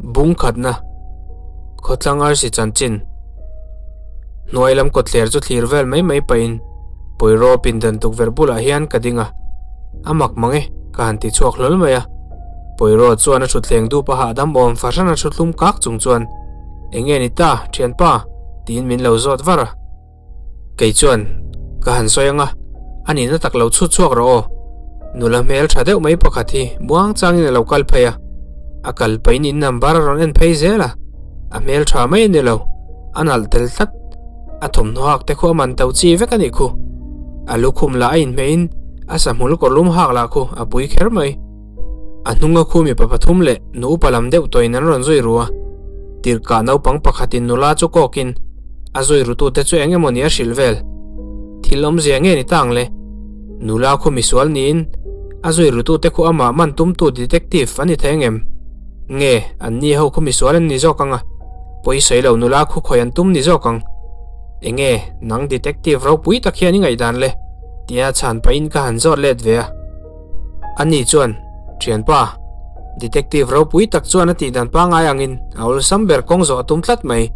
Bung khatna, Khawtlang arsi chanchin, Hnuai lam kawtthler chu thlir vel mai mai pahin Poirot pindan tukverh bulah hian ka ding a, a mak mang e, ka han ti chhuak hlawl mai a. Poirot chuan a thutthleng dup a hahdam awm fahran a thuthlum kak chung chuan, Enge ni ta, thianpa? tiin min lo zawt var a. Kei chuan, Ka han sawi anga, a nihna tak lo chhut chhuak rawh aw. Nula hmel tha deuh mai pakhat hi muang changin a lo kal phei a, a kal pahin in number a rawn en phei zel a, a hmel tha mai a ni lo, a nalh tel tlat. A thawmhnaw hak te khu a man to chi vek a nih khu. A lukhum lah a inhmeihin a sahmul kawrlum hak lah khu a pui kher mai. A hnunga khu mipa pathum leh nu upa lam deuh tawhin an rawn zui ru a. Tirhkah naupang pakhatin nula chu kawkin a zui rutute chu eng emaw ni a hrilh vel. Thil awmzia nge ni ta ang le? Nula khu misual niin a zui rutute khu amah man tumtu detective a ni thei angem? Nge an ni ho khu misual an ni zawk anga pawisawi lo nula khu khawi an tum ni zawk ang? Enge nang detective ropui tak hian i ngaihdan le? Tia chhan pahin ka han zawt let ve a. Ani chuan, Thianpa, detective ropui tak chuan a tih dan pangngai angin a awlsam ber kawng zawh a tum tlat mai.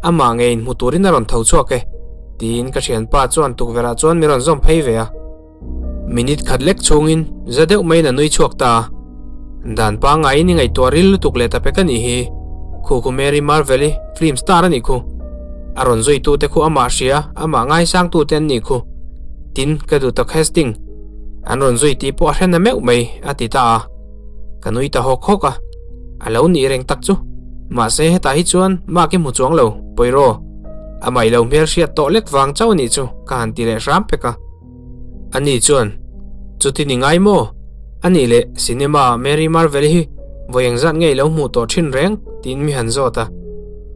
Amah ngeiin hmu turin a rawn tho chhuak e, tiin ka thianpa chuan tukverhah chuan min rawn zawm phei ve a. Minute khat lek chhungin za deuh maiin a nui chhuak ta a. Dan pangngaiin i ngaihtuah ril lutuk leh ta pek a nih hi. Khu khu Mary Marvel-i film star a nih khu. A rawn zuitute khu amah hria, amah ngaisangtute an nih khu. Tin, ka duh tak Hastings. An rawn zui tih pawh a hre na meuh mai, a ti ta a. Ka nui ta hawk hawk a, a lo nih reng tak chu. Mahse hetah hi chuan Mark i hmu chuang lo, Poirot. Amah i lo hmel hriat tawh lek vang chauh a nih chu, ka han ti leh hram pek a. Ani chuan, Chuti ni ngai maw? A nih leh cinema ah Mary Marvel hi vawi engzat nge i lo hmuh tawh thin reng? tiin mi han zawt a.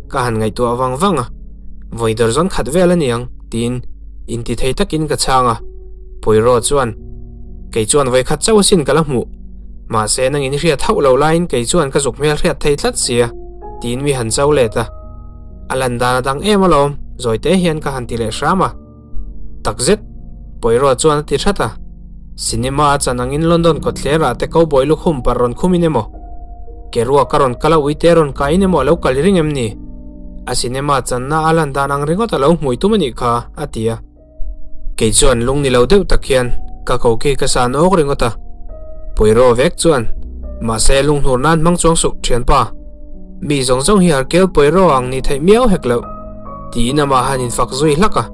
Ka han ngaihtuah vang vang a, Vawi dawrzawn khat vel a ni ang, tiin intithei takin ka chhang a. Poirot chuan, Kei chuan vawi khat chauh asin ka la hmuh. Mahse nangin i hriat hauh lo laiin kei chuan ka zuk hmel hriat thei tlat sia, tiin mi han cho let a. A lan dan a dang em alawm, zawi te hian ka han ti leh hram a. Takzet, Poirot chuan a ti hrat a. Cinema a chan angin London kawtthlerah te cowboy lukhum par rawn khum in emaw, ke ruak a rawn kal a uite rawn kai in emaw a lo kal ring em ni? A cinema channa a lan dan ang ringawt a lo hmui tum a nih kha, a ti a. Kei chuan lung ni lo deuh tak hian ka koki ka san awk ringawt a. Poirot vek chuan, Mahse lunghnur nan hmang chuang suh thianpa. Mi zawng zawng hi Hercule Poirot ang ni theih miau hek loh, tiin amah han infak zui hlak a.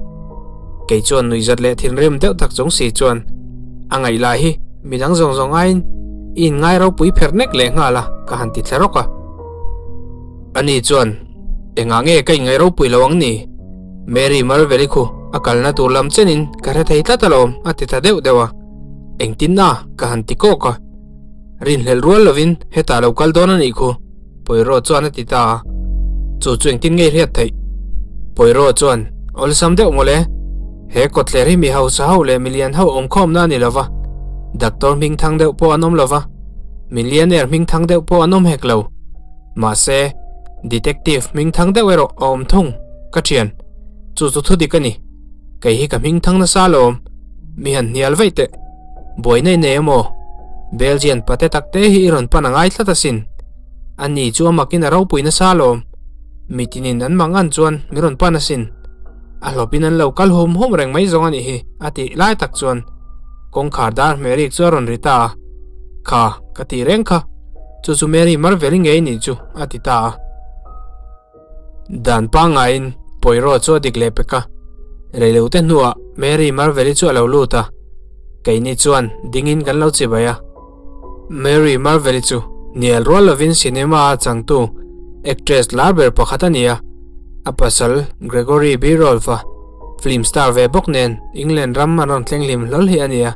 Kei chuan nuihzat leh thinrim deuh tak chung si chuan, A ngaih lai hi midang zawng zawng aiin i inngai ropui pherh nek leh nghal a, ka han ti thla rawk a. Ani chuan, Engah nge ka inngai ropui lo ang ni? Mary Marvel-i khu a kalna tur lam chenin ka hre thei tlat alawm a ti ta deuh deuh a, engtin na ka han ti kawk a, rinhlelh rual lovin hetah lo kal dawn a nih khu Poirot chuan a ti ta a, chu chu engtin ngei hriat theih? Poirot chuan awlsam deuh mawle, he kawtthler hi mi hausa ho leh milian ho awmkhawmna a ni lova, doctor hming thang deuh pawh an awm lova, millionaire hming thang deuh pawh an awm hek lo. Mahse, detective hming thang deuh erawh a awm thung, ka thian. Chu chu thu dik a ni. Kei hi ka hming thang nasa alawm. Mi han hnial vaih teh. Buaina i nei emaw? Belgian pate takte hi i rawn pan a ngai tlat asin. Ani chu a makin a ropui nasa alawm. Mitinin an mang an chuan mi rawn pan asin. A hlawpin an lo kal hum hum reng mai zawng a nih hi, a tih lai tak chuan kawngkhar dar hmeh rik chu a rawn ri ta a. Kha, ka tih reng kha. Chu chu Mary Marvel-i ngei nih chu, a ti ta a. Dan pangaiin Poirot chu a dik leh pek a. Reilote hnuah Mary Marvel-i chu a lo lut a. Keini chuan dingin kan lo chibai a. Mary Marvel-i chu hnial rual lovin cinema-a changtu actress lar ber pakhat a ni a. A pasal Gregory Birolf-a film star ve bawk nen England ram an rawn thleng hlim hlawl hi a ni a.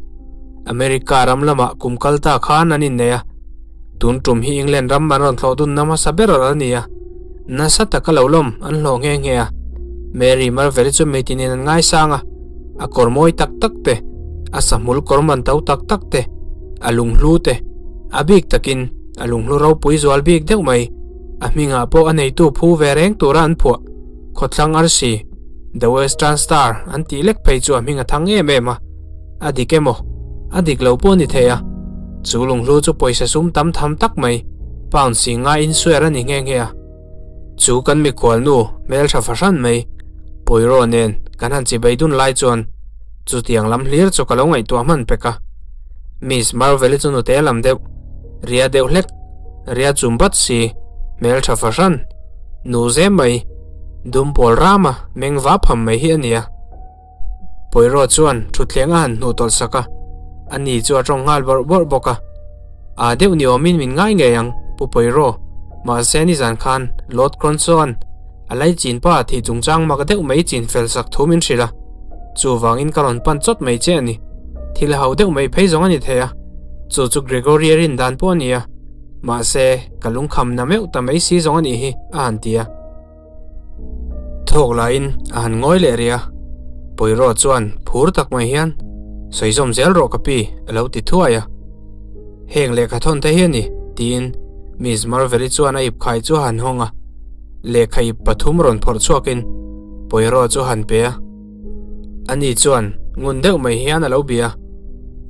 America ram lamah kum kal ta khan an innei a, tun tum hi England ram an rawn thlawh dunna hmasa ber a ni a, nasa taka lo lawm an hlawh nghe nghe a. Mary Marvel-i chu mitinin an ngaisang a, a kawr mawi tak tak te, a sahmul kawr man to tak tak te, a lunghlu te, a bik takin a lunghlu ropui zual bik deuh mai, a hmingah pawh a neitu phu ve reng tura an phuah, Khawthlang Arsi, The Western Star, an tih lek phei chu a hming a thang em em a. A dik emaw? A dik lo pawh a ni thei a. Chu lunghlu chu pawisa sum tam tham tak mai. Pound singa insuer a ni nghe nghe a. Chu kan mikhual nu hmeltha fahran mai Poirot nen kan han chibai dun lai chuan chutiang lam hlir chu ka lo ngaihtuah hman pek a. Miss Marvel-i chu nute lam deuh, ria deuh hlek, ria chum bat si, hmeltha fahran, nu zem mai, dum pawl rama meng va pham mai hi a ni a. Poirot chuan thutthleng a han hnuh tawlh sak a, ani chu a tawng nghal bawrh bawrh bawk a. Aa deuh ni awmin min ngai ngei ang, Pu Poirot, mahse nizan khan Lord Cronsoan a laichin pa thih chungchang mak deuh mai chin fel sak thu min hrilh a, chuvangin ka rawn pan chawt mai che a ni. Thil hau deuh mai phei zawng a ni thei a, chu chu Gregory-a rin dan pawh a ni a, mahse ka lungkham na meuh ta mai si zawng a nih hi, a han ti a. Thawk laiin a han ngawi leh rih a, Poirot chuan phur tak mai hian, Sawi zawm zel rawh ka pi, a lo ti thuai a. Heng lehkha thawn te hi a ni, tiin Miss Marvel-i chuan a ip khai chu a han hawng a, lehkha ip pathum rawn phawrh chhuakin Poirot chu a han pe a. Ani chuan ngun deuh mai hian a lo bia.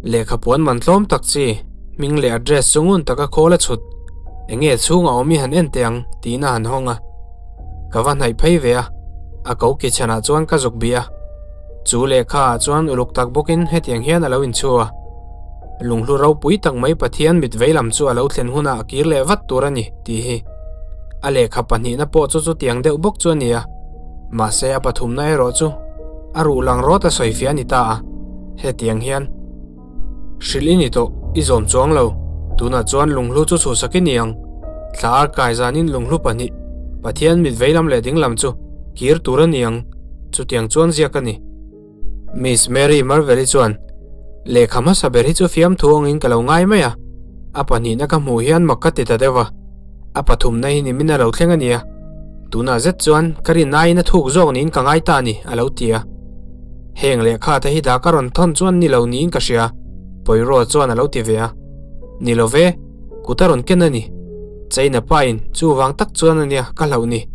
Lehkha puan man tlawm tak chi, hming leh address chu ngun taka khawl a chhut. Enge chhung a awm i han en teh ang, tiin a han hawng a. Ka va hnaih phei ve a, a ko ki chhanah chuan ka zuk bih a. Chu lehkha ah chuan uluk tak bawkin hetiang hian a lo inchhu a. Lunghlu ropui tak mai Pathian mit vei lam chu a lo thlen hunah a kir leh vat tur a ni, tih hi. A lehkha pahnihna pawh chu chutiang deuh bawk chu a ni a. Mahse a pathumna erawh chu a ruh lang rawt a sawi fiah a ni ta a, hetiang hian hrilh i ni tawh, i zawm chuang lo, tunah chuan lunghlu chu chhuhsak i ni ang, thla ar kai zanin lunghlu pahnih, Pathian mit vei lam leh ding lam chu kir tur a ni ang, chutiang chuan ziak a ni. Miss Mary Marvel-i chuan, Lehkha hmasa ber hi chu fiamthu angin ka lo ngai mai a, a pahnihna ka hmuh hian mak ka ti ta deuh va, a pathumna hi nimin a lo thleng a nia, tunah zet chuan ka rin aiin a thuk zawk niin ka ngai ta a ni, a lo ti a. Heng lehkha te hi dah ka rawn thawn chuan ni lo niin ka hria, Poirot chuan a lo ti ve a. Ni lo ve, kut a rawn ken a ni. China pain chuvang tak chuan a nia ka hlauh ni.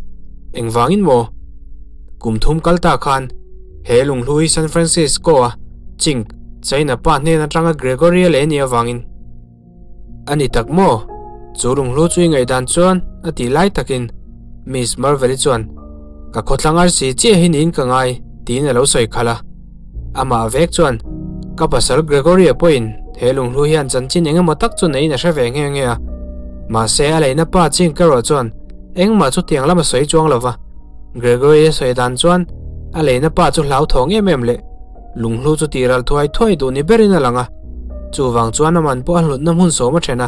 Engvangin maw? Kum thum kal ta khan he lunghlu hi San Francisco a Chink, China pa hnen atanga Gregory a leh nih avangin a ni tak maw? Chu lunghlu chu i ngaihdan chuan a tih lai takin Miss Marvel-i chuan ka khawthlang arsi chiah hi niin ka ngai tiin a lo sawi khalh a. Amah vek chuan ka pasal Gregory-a pawhin he lunghlu hian chanchin eng emaw tak chu neiin a hre ve nghe nghe a. Mahse a leina pa Chink erawh chuan engmah chutiang lam a sawi chuang lo va. Gregory a sawi dan chuan a leina pa chu hlauthawng em em leh lunghlu chu tih ral thuai thuai duh ni berin a lang a. Chuvang chuan a man pawh a hlutna hmun sawm a then a,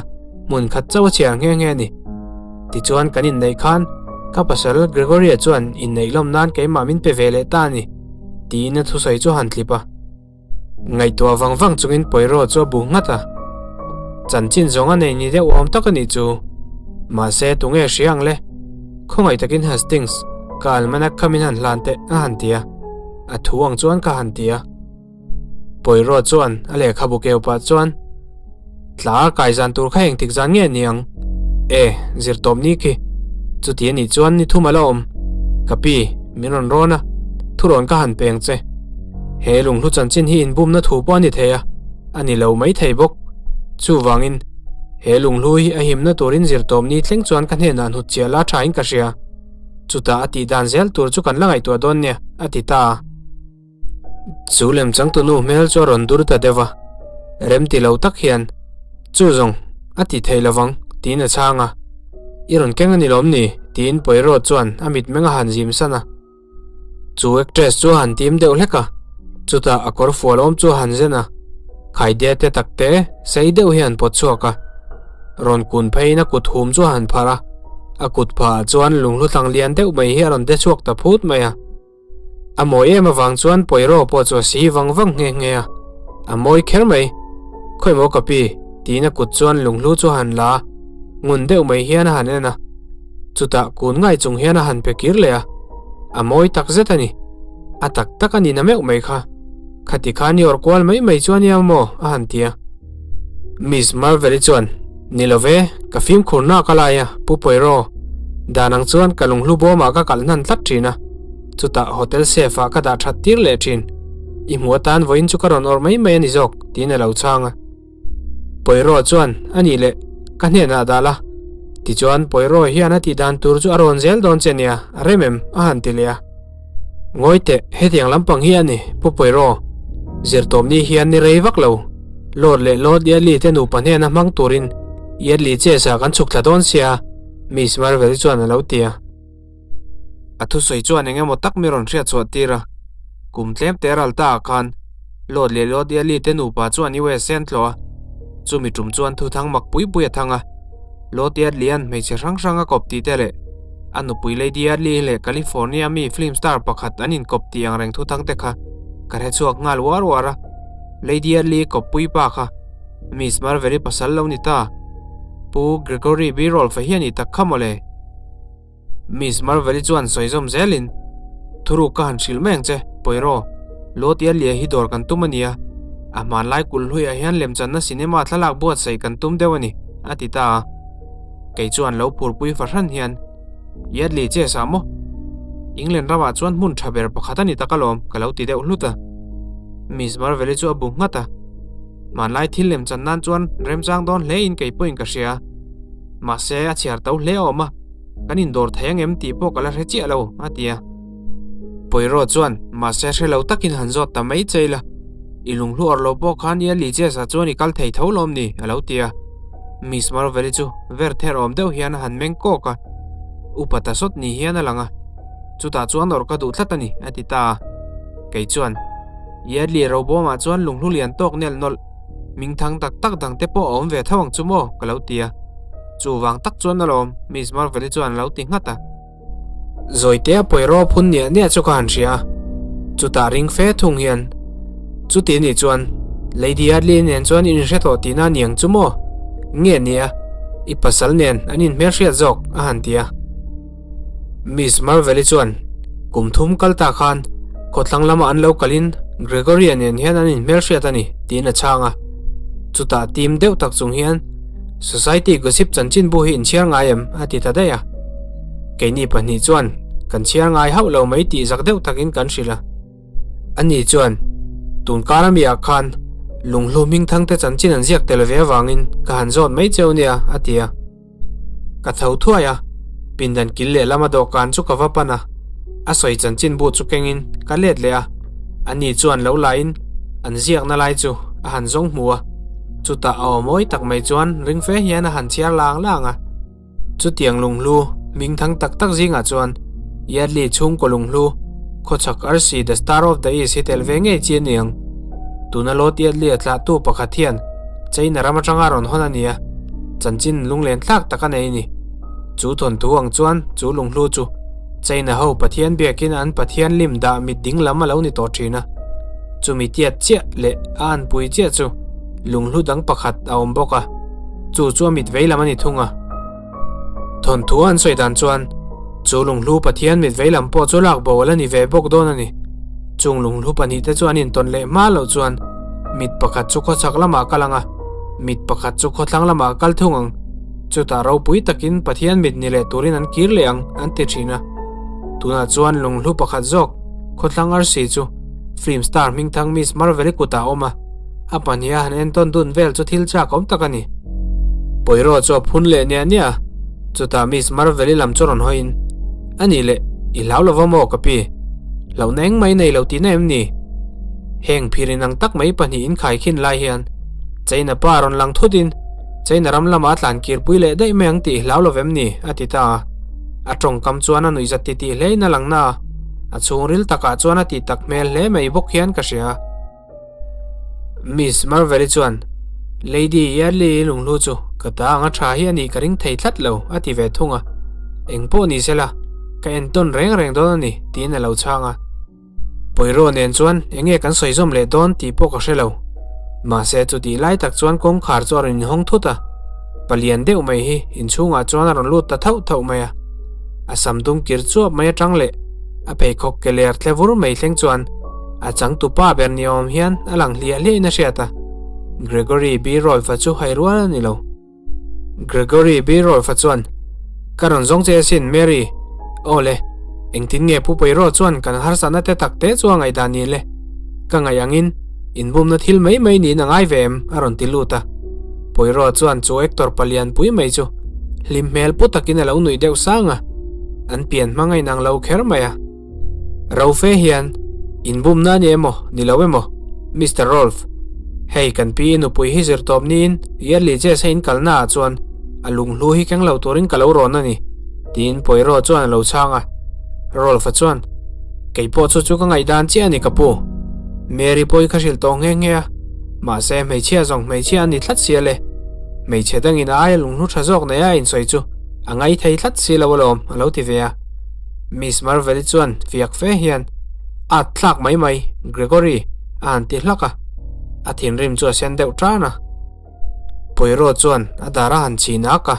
hmun khat chauh a chhiar nghe nghe a ni. Tichuan kan inneih khan ka pasal Gregory-a chuan inneih lawm nan keimah min pe ve leh ta a ni, tiin a thusawi chu a han tlip a. Ngaihtuah vang vang chungin Poirot chu a bu nghat a. Chanchin zawng a nei ni deuh awm tak a nih chu. Mahse tunge hria ang le? Khawngaih takin Hastings, ka almanac kha min han hlan teh a han ti a. A thu ang chuan ka han ti a. Poirot chuan a lehkhabu keu pah chuan, Tla kai zan tur kha engtik zan nge ni ang? E, zirtawp ni khi. Chuti a nih chuan ni thum a la awm. Ka pi, min rawn rawn a, thurawn ka han peng che. He lunghlu chanchin hi inbumna thu pawh a ni thei a, a ni lo mai thei bawk. Chuvangin, he lunghlu hi a himna turin zirtawp ni thleng chuan ka hnenah hnut chiah la thain ka hria. Chutah a tih dan zel tur chu kan la ngaihtuah dawn nia, a ti ta a. Chu lem changtunu hmel chu a rawn dur ta deuh a, rem ti lo tak hian, Chu zawng, a ti thei lovang, tiin a chhang a. I rawn keng a ni lawm ni? tiin Poirot chuan a mitmeng a han zim san a. Chu actress chu a han tim deuh hlek a, chutah a kawr fual awm chu a han zen a, khaidea te tak te sei deuh hi a han pawt chhuak a. Rawn kun pheiin a kut hum chu a han pharh a, a kut phah ah chuan lunghlu thlang lian deuh mai hi a rawn de chhuak ta phut mai a. A mawi em avang chuan Poirot pawh chu a si vang vang nghe nghe a, a mawi kher mai. Khawi maw ka pi? tiin a kut chuan lunghlu chu a han la a, ngun deuh mai hian a han en a. Chutah kun ngai chung hian a han pe kir leh a, a mawi tak zet a ni. A tak tak a ni na meuh mai kha. Khati khan i awrh kual mai mai chu a nia maw? a han ti a. Miss Marvel-i chuan, Ni lo ve, ka fimkhur nak a lai a, Pu Poirot. Dan ang chuan ka lunghlu bawmah ka kalh hnan tlat thin a, chutah hotel safe ah ka dah that tir leh thin. I hmuh atan vawiin chu ka rawn awrh mai mai a ni zawk, tiin a lo chhang a. Poirot chuan, A nih leh, ka hnenah dah la. Tichuan, Poirot hian a tih dan tur chu a rawn zel dawn che nia, a rem em? a han ti leh a. Ngawi teh, hetiang lampang hi a ni, Pu Poirot. Zirtawpni hian ni rei vak lo. Lord leh Lord Yardley te nupa hnena hmang turin Yardley Chase-ah kan chhuk thla dawn sia, Miss Marvel-i chuan a lo ti a. A thusawi chuan eng emaw tak mi rawn hriat chhuah tir a, kum tlem te ral ta ah khan Lord leh Lord Yali te nupa chuan US an tlawh a, chumi tum chuan thuthang mak pui pui a thang a, Lord Yadley-a'n hmeichhe hrang hrang a kawp tih te leh a nupui Lady Yadley leh California mi film star pakhat an inkawp tih ang reng thuthang te kha ka hre chhuak nghal uar uar a, Lady Yadley kawppui pa kha Miss Marvel-i pasal lo ni ta, Pu Gregory B. Rolfe hi a nih tak kha mawle. Miss Marvel-i chuan sawi zawm zelin, Thuruk ka han hrilh mai ang che, Poirot. Lawt Yadley-a hi dawr kan tum a nia. A hmanlai kulh hluiah hian lemchanna cinema thlalak buatsaih kan tum deuh a ni, a ti ta a. Kei chuan lo phurpui fahran hian, Yadley che sah maw? England ramah chuan hmun tha ber pakhat a ni tak alawm, ka lo ti deuh hlut a. Miss Marvel-i chu a bu nghat a. Hmanlai thil lemchan nan chuan remchang dawn hlein kei pawhin ka hria. Mahse, a chhiar to hle a awm a, kan indawr thei angem tih pawh ka la hre chiah lo, a ti a. Poirot chuan, Mahse, hre lo takin han zawt ta mai che ila, i lunghlu awrh lo pawh khan i a Liches-ah chuan i kal thei tho lawm ni? a lo ti a. Miss Marvel-i chu ver ther awm deuh hian a han meng kawk a, upa ta sawt ni hian a lang a, chutah chuan awrh ka duh tlat a ni, a ti ta a. Kei chuan, Yardley robawmah chuan lunghlu lian tawk nelh nawlh, Mingthang tak tak dang te pawh a awm ve tho ang chu maw? ka lo ti a. Chuvang tak chuan alawm, Miss Marvel-i chuan a lo ti nghat a. Zawitea Poirot phun niah niah chu ka han hria a, chutah ring fe thung hian, Chuti anih chuan Lady Yardley nen chuan in inhre tawh tihna a ni ang chu maw? Nge nia, i pasal nen an inhmelhriat zawk, a han ti a. Miss Marvel-i chuan kum thum kal ta khan khawthlang lama an lo kalin Gregory-a nen hian an inhmelhriat a ni tiin a chhang a. Chutah tim deuh tak chung hian Society Gossip chanchinbu hi inchhiar ngai em? a ti ta daih a. Keini pahnih chuan kan chhiar ngai hauh lo mai tih zak deuh takin kan hrilh a. Ani chuan tun kar amiah khan lunghlu hmingthangte chanchin an ziak tel ve avangin ka han zawt mai cheu nia a ti a. Ka tho thuai a, pindan kil lehlam a dawhkan chu ka va pan a, a sawi chanchin bu chu kengin ka let leh a, ani chuan lo lain an ziakna lai chu a han zawng hmu a, chutah a aw mawi tak mai chuan ring fe hian a han chhiar lang lang a. Chutiang lunghlu hmingthang tak tak zingah chuan Yardley chhungkaw lunghlu khawchhak arsi The Star of the East hi tel ve ngei chi a ni ang. Tuna Lord Yardley a tlahtu pakhat hian China ram atanga rawn hawn a ni a, chanchin lunglen tlak tak a nei a ni. Chu thawnthu ang chuan chu lunghlu chu China ho Pathian biakin an Pathian lim dah mit ding lam a lo ni tawh thin a. Chumi tiat chiah leh a anpui chiah chu lunghlu dang pakhat a awm bawk a, chu chu a mit vei lam a ni thung a. Thawnthu an sawi dan chuan chu lunghlu Pathian mit vei lam pawh chu lak bo a la ni ve bawk dawn a ni. Chung lunghlu pahnihte chu an intawn leh hma loh chuan mit pakhat chu khawchhak lamah kal ang a, mit pakhat chu khawthlang lamah kal thung ang. Chutah ropui takin Pathian mit ni leh turin an kir leh ang an ti thin a. Tunah chuan lunghlu pakhat zawk khawthlang arsi chu film star hmingthang Miss Marvel-i kutah a awm a. A pahniha han entawn dun vel chu thil chak awm tak a ni. Poirot chu a phun leh niah niah a, chutah Miss Marvel-i lam chu rawn hawiin, A nih leh, i hlau lova maw ka pi? Hlauhna eng mai nei lo tihna em ni? Heng phir inang tak mai pahnih in khaikhin lai hian China pa rawn lang thutin China ram lamah a tlan kirpui leh daih mai ang tih i hlau lo vem ni? a ti ta a. A tawngkam chuan a nuihzat titih hlein a lang na a, a chhungril takah chuan a tih tak hmel hle mai bawk hian ka hria. Miss Marvel-i chuan, Lady Yardley-i lunghlu chu ka ta anga tha hi a nih ka ring thei tlat lo, a ti ve thung a. Eng pawh ni sela, ka entawn reng reng dawn a ni, tiin a lo chhang a. Poirot nen chuan eng nge kan sawi zawm leh dawn tih pawh ka hre lo. Mahse chutih lai tak chuan kawngkhar chu a rawn inhawng thut a. Palian deuh mai hi inchhungah chuan a rawn lut ta thauh thauh mai a. A sam dum kir chuap mai atang leh a pheikhawk ke ler tle vur mai thleng chuan A changtupa ber ni awm hian a lang hliah hliahin a hriat a, Gregory B. Rolfe-a chu hai rual a ni lo. Gregory B. Rolfe-a chuan, Ka rawn zawng che asin, Mary. Aw le, engtin nge Pu Poirot chuan kan harsatna te tak te chu a ngaihdan ni le? Ka ngaih angin, inbumna thil mai mai niin a ngai ve em? a rawn ti lut a. Poirot chuan chu actor palian pui mai chu. Hlim hmel pu takin a lo nuih deuh sang a, an pian hmang a inang lo kher mai a. Rofe hian, Inbumna a ni emaw, ni lo emaw, Mister Rolf, hei kan pi i nupui hi zir tawp niin Yearly Chess a inkalna ah chuan a lunghlu hi keng lo turin ka lo rawn a ni, tiin Poirot chuan a lo chhang a. Rolf-a chuan, Kei pawh chu chu ka ngaihdan chiah a ni ka pu. Mary pawh hi ka hrilh tawh nghe nghe a, mahse hmeichhia zawng hmeichhia a ni tlat sia le. Hmeichhe dangin a aia lunghlu tha zawk nei a insawi chu a ngai thei tlat si lo alawm, a lo ti ve a. Miss Marvel-i chuan fiak fe hian, At thlak mai mai, Gregory, a han ti hlak a. A thinrim chu a sen deuh tan a. Poirot chuan a dar a han chhin ak a,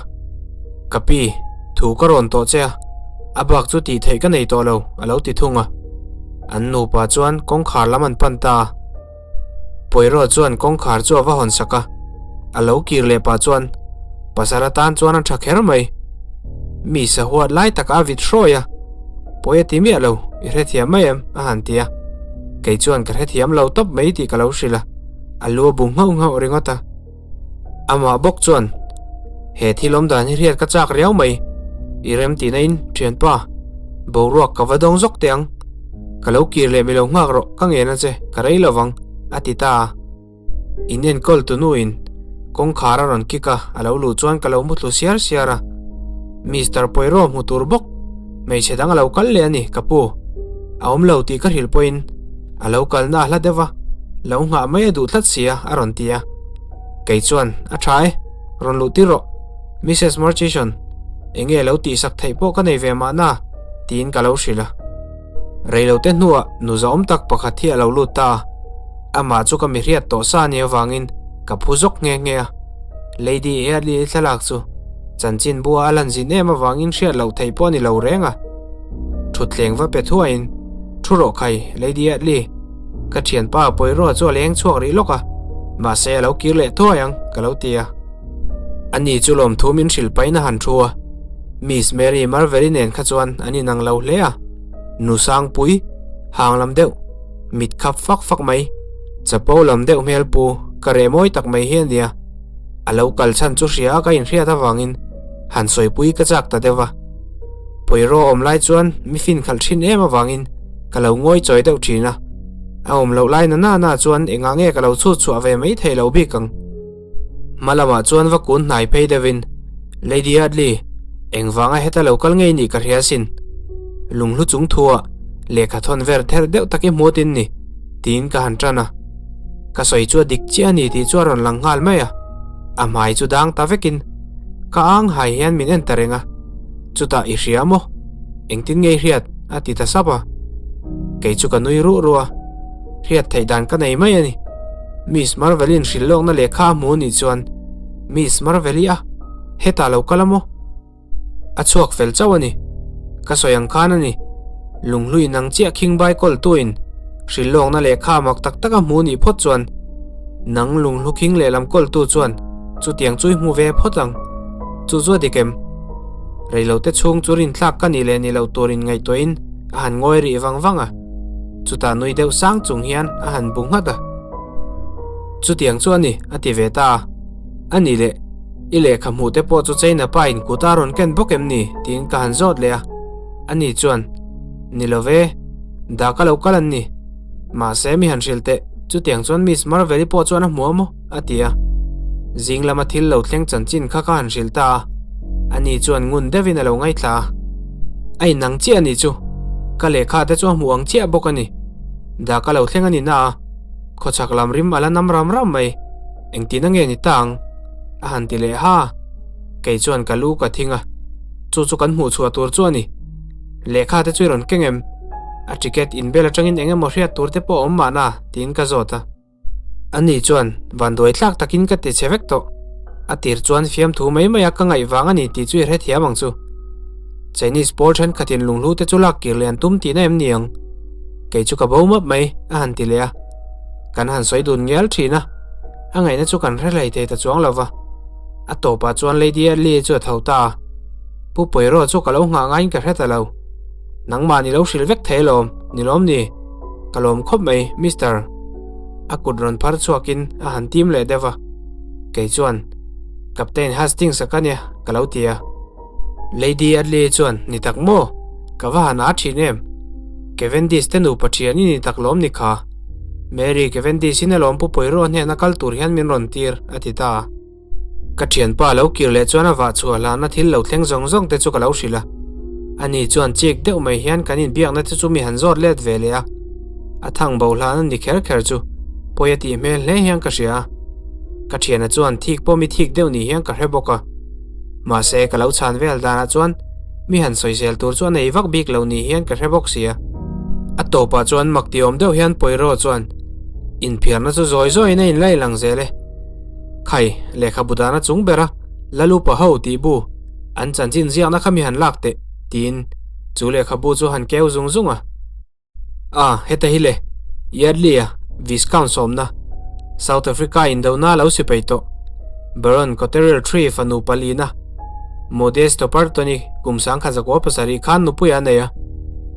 Ka pi, thu ka rawn tawh che a, a bak chu tih theih ka nei tawh lo, a lo ti thung a. An nupa chuan kawngkhar lam an pan ta a. Poirot chuan kawngkhar chu a va hawn sak a, a lo kir leh pah chuan pasal atan chuan a tha kher mai. Mi sahuat lai taka a vit hrawi a, Pawi a ti miah lo, i hrethiam mai em? a han ti a. Kei chuan ka hrethiam lo tawp mai tih ka lo hrilh a, a lu a bu nghauh nghauh ringawt a. Amah bawk chuan, He thil awm dan hi hriat ka chak riau mai, i rem tihna in, thianpa, boruak ka va dawng zawk teh ang. Ka lo kir leh mi lo nghak rawh, ka ngen a che, ka rei lo vang, a ti ta a. In enkawl tu nuin kawngkhar a rawn kik a, a lo luh chuan ka lo muthlu siar siar a. Mister Poirot hmu tur bawk, hmeichhe dang a lo kal leh a ni, ka pu. A awm lo tih ka hrilh pawhin a lo kalna a hla deuh va, lo nghah mai a duh tlat si a, a rawn ti a. Kei chuan, A tha e, rawn luh tir rawh, Missus Murchison, eng nge lo tihsak theih pawh ka nei ve mahna, tiin ka lo hrilh a. Reilote hnuah nu zahawm tak pakhat hi a lo lut ta a, amah chu ka mi hriat tawh sa nia avangin ka phu zawk nghe nghe a. Lady Early-i thlalak chu chanchinbua a lan zin em avangin hriat loh theih pawh a ni lo reng a. Thutthleng va pe thuaiin, Thu rawh khai, Lady Early, ka thianpa Poirot chu a leng chhuak rih lawk a, mahse a lo kir leh thuai ang, ka lo ti a. Ani chu lawmthu min hrilh pahin a han thu a, Miss Mary Marvel-i nen kha chuan an inang lo hle a, nu sangpui, hang lam deuh, mit khap fak fak mai, chapo lam deuh hmel pu ka reh mawi tak mai hi a nia. A lo kal chhan chu hria a ka inhriat avangin han sawipui ka chak ta deuh va. Poirot awm lai chuan mi fin khalh thin em avangin ka lo ngawi chawi deuh thin a, a awm loh lai na na na chuan engah nge ka lo chhut chhuah ve mai thei lo bik ang. Hma lamah chuan va kun hnai phei deuhin, Lady Hadley, engvanga heta lo kal ngei nih ka hria asin. Lunghlu chung thuah lehkha thawn ver ther deuh tak i hmu tin ni, tiin ka han tan a. Ka sawi chu a dik chiah a ni tih chu a rawn lang nghal mai a. A hmai chu dang ta vekin ka ang hai hian min en ta reng a. Chutah i hria maw? Engtin nge i hriat? a ti ta sap a. Kei chu ka nui ruh ruh a. Hriat theih dan ka nei mai a ni. Miss Marvel-in hrilh lawkna lehkha a hmu nih chuan Miss Marvel-i a hetah lo kal a maw? A chhuak fel chauh a ni. Ka sawi ang khan a ni. Lunghlui nang chiah khingbai kawltuin hrilh lawkna lehkha mak tak tak a hmu nih phawt chuan nang lunghlu khing lehlam kawltu chuan chutiang chu i hmu ve phawt ang. Chu chu a dik em? Reilote chhung chu rinthlak ka nih leh ni loh turin ngaihtuahin a han ngawi rih vang vang a. Chutah nui deuh sang chung hian a han bu nghat a. Chutiang chu a ni, a ti ve ta a. A ni leh, i lehkha hmuh te pawh chu China pa in kut a rawn ken bawk em ni? tiin ka han zawt leh a. Ani chuan, Ni lo ve, dah ka lo kal an ni. Mahse mi han hrilh teh, chutiang chuan Miss Marvel-i pawh chuan a hmu a maw? a ti a. Zing lama thil lo thleng chanchin kha ka han hrilh ta a, ani chuan ngun deuhin a lo ngaithla a. A inang chiah a nih chu, ka lehkha te chu a hmuh ang chiah bawk a ni. Dah ka lo thleng a ni na a, khawchhak lam rim a la nam ram ram mai, engtin a nge ni ta ang? A han ti leh ha a, kei chuan ka lu ka thing a, chu chu kan hmuh chhuah tur chu a ni. Lehkha te chu i rawn keng em? A ticket inbel atangin eng emaw hriat tur te pawh a awm mahna? tiin ka zawt a. Ani chuan vanduai tlak takin ka ti che vek tawh. A tir chuan fiamthu mai mai a ka ngaih vang a ni tih chu i hrethiam ang chu. Chinese pawl thenkhatin lunghlu te chu lak kir leh an tum tihna em ni ang? Kei chu ka bo map mai, a han ti leh a. Kan han sawi dun ngial thin a, a ngaihna chu kan hre hlei thei ta chuang lo va. A tawpah chuan Lady Adley chu a tho ta a. Pu Poirot chu ka lo nghah ngaiin ka hre ta lo. Nangmah ni lo hrilh vek thei alawm, ni lawm ni? Ka lawm khawp mai, Mister. A kut rawn phar chhuakin a han tim leh deuh a. Kei chuan, Captain Hastings-a ka nia, ka lo ti a. Lady Adley chuan, Ni tak maw? Ka va han a thin em? Cavendish te nupa thian i ni tak lawm ni kha? Mary Cavendish in alawm Pu Poirot hnehna kal tur hian min rawn tir, a ti ta a. Ka thianpa lo kir leh chuan a vah chhuah hlana thil lo thleng zawng zawng te chu ka lo hrilh a. Ani chuan chik deuh mai hian kan inbiakna te chu mi han zawt let ve leh a. A thang bo hlana ni kher kher chu pawi a tih hmel hle hian ka hria a. Ka thiana chuan thik pawh mi thik deuh ni hian ka hre bawk a. Mahse ka lo chhan vel danah chuan mi han sawisel tur chu a nei vak bik lo ni hian ka hre bawk sia. A tawpah chuan mak ti awm deuh hian Poirot chuan inphiarna chu zawi zawiin a inlai lang zel e. Khai, lehkhabu dana chung bera Lalupa ho tih bu an chanchin ziakna kha mi han lak teh tiin chu lehkhabu chu han keu zung zung a. A, heta hi le, Yardley-a Viscount sawmna, South Africa indona lo si peih tawh, Baron Cotterell Tree fanu palina, Modesto Parton-i kum 1907 khan nupui a nei a,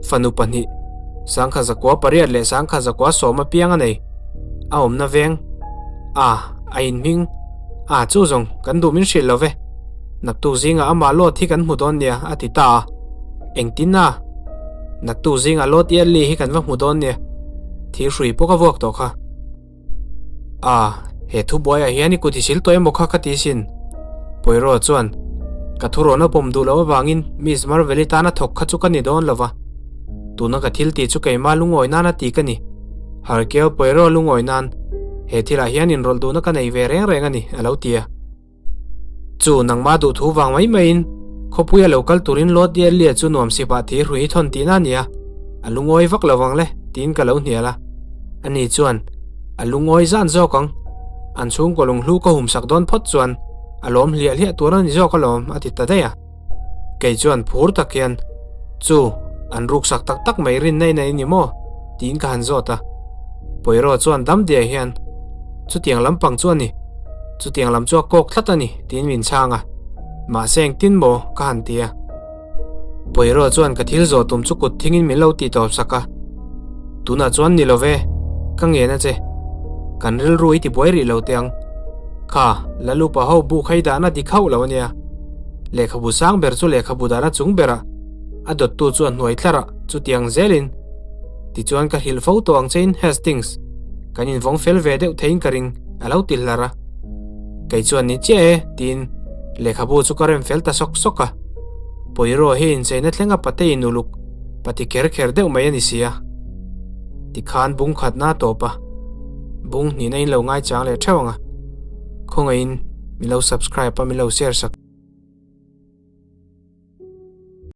fanu pahnih, 1908 leh 1910 apiang a nei, a awmna veng, a, a inhming, a, chu zawng kan duh min hrilh lo ve, naktuk zingah amah Lord hi kan hmu dawn nia, a ti ta a, engtin a? Naktuk zingah Lord Yardley hi kan va hmu dawn nia, thil hrui pawh ka vuak tawh kha. A, he thubuaiah hian i kut i sil tawh emaw kha ka ti sin. Poirot chuan, Ka thurawn a pawm duh loh avangin Miss Marvel-i tana thawk kha chu ka ni dawn lo va. Tuna ka thil tih chu keimah lungawi nana ti ka ni. Hercule Poirot lungawi nan he thilah hian inrawlh duhna ka nei ve reng reng a ni, a lo ti a. Chu nangmah duh thu vang mai maiin khawpuia lo kal turin Lord Yardley-a chu nuam sipah thir hrui thawn tihna a ni a, a lungawi vak lo vang le tiin ka lo hnial a. Ani chuan, A lungawi zan zawk ang, an chhungkaw lunghlu ka humsak dawn phawt chuan a lawm hliah hliah tur a ni zawk alawm a ti ta daih a. Kei chuan phur tak hian, Chu, an ruksak tak tak mai rinna in a ni maw? tiin ka han zawt a. Poirot chuan dam diai hian, Chutiang lampang chu a ni. Chutiang lam chu a kawk tlat a ni, tiin min chhang a. Mahse engtin maw? ka han ti a. Poirot chuan ka thil zawh tum chu kut thingin min lo tih tawp sak a. Tunah chuan ni lo ve, ka ngen a che. Kan rilru i tibuai rih lo teh ang. Kha, Lalupa ho bu khai dahna dik hauh lo a nia. Lehkhabu sang ber chu lehkhabu dahna chung berah, a dawttu chu a hnuai tlarah chutiang zelin. Tichuan ka hrilh fo tawh ang chein Hastings, kan invawng fel ve deuh theiin ka ring, a lo ti hlar a. Kei chuan ni chiah e, tiin lehkhabu chu ka rem fel ta sawk sawk a. Poirot hi incheina thlenga pate in uluk, pati kher kher deuh mai a ni si a. Tikhan bung khatna a tawp a, bung hnihna in lo ngaichang leh theuh ang a. Khawngaihin min lo subscribe a, min lo share sak.